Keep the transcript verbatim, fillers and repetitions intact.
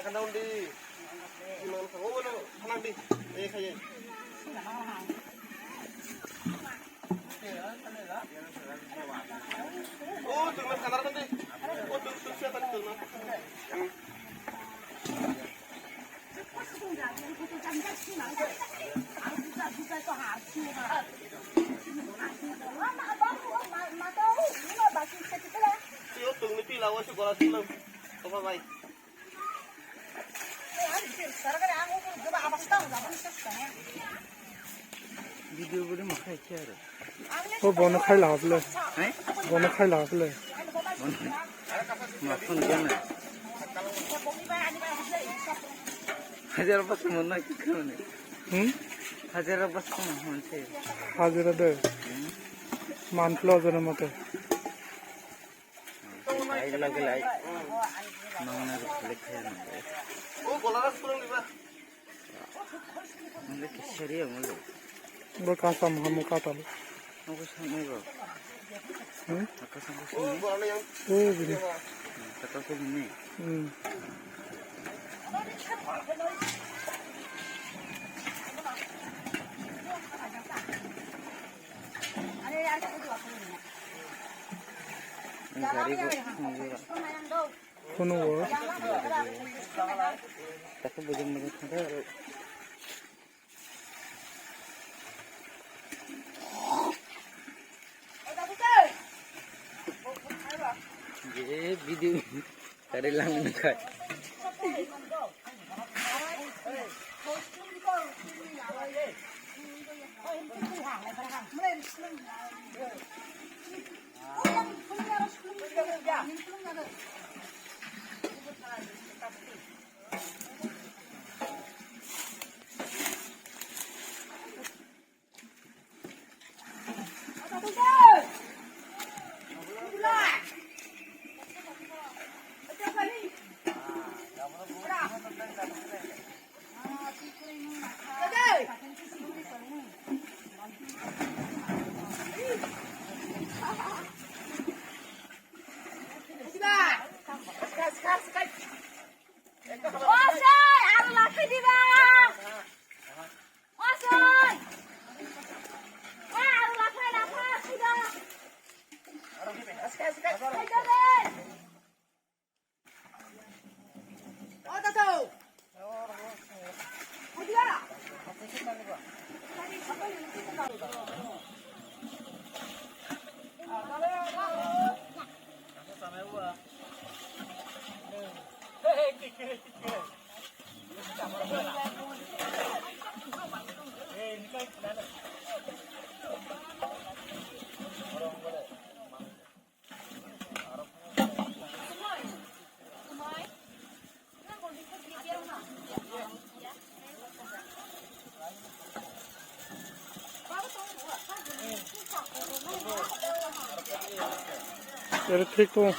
Khana undi. Imang thango bono khana undi. Eh, khaye. Oh, tulma khana undi. Oh, tul, tul, siapa nih tulma? Sio tulni pila, oh, si bola tulma. Apa, bai? Video bodi makhai khe aro. O bono khai la hable. Hai? Bono khai la hable. Bono. Ma phone gana. Hajar pas mo na ki khone. Hmm? Hajar pas mo hon se. Hajar de. Hmm? Mantlo jana mate. Ai lagi lai. Nong na klik kaya nang. Oh, bola ras pulang di ba. Nang ke seri ya mulu. Bo kasam hamu katal. Nang ko samai bo. Hmm? Kasam ko samai. Oh, bini. Kata ko bini. Hmm. Gari bo khunu o. Tako bujang bujang thangkha aro. Je video kari lang nangkha. Osoi, aro lakhai diba. Osoi. Aro lakhai, lakhai diba. Ere thik tongo.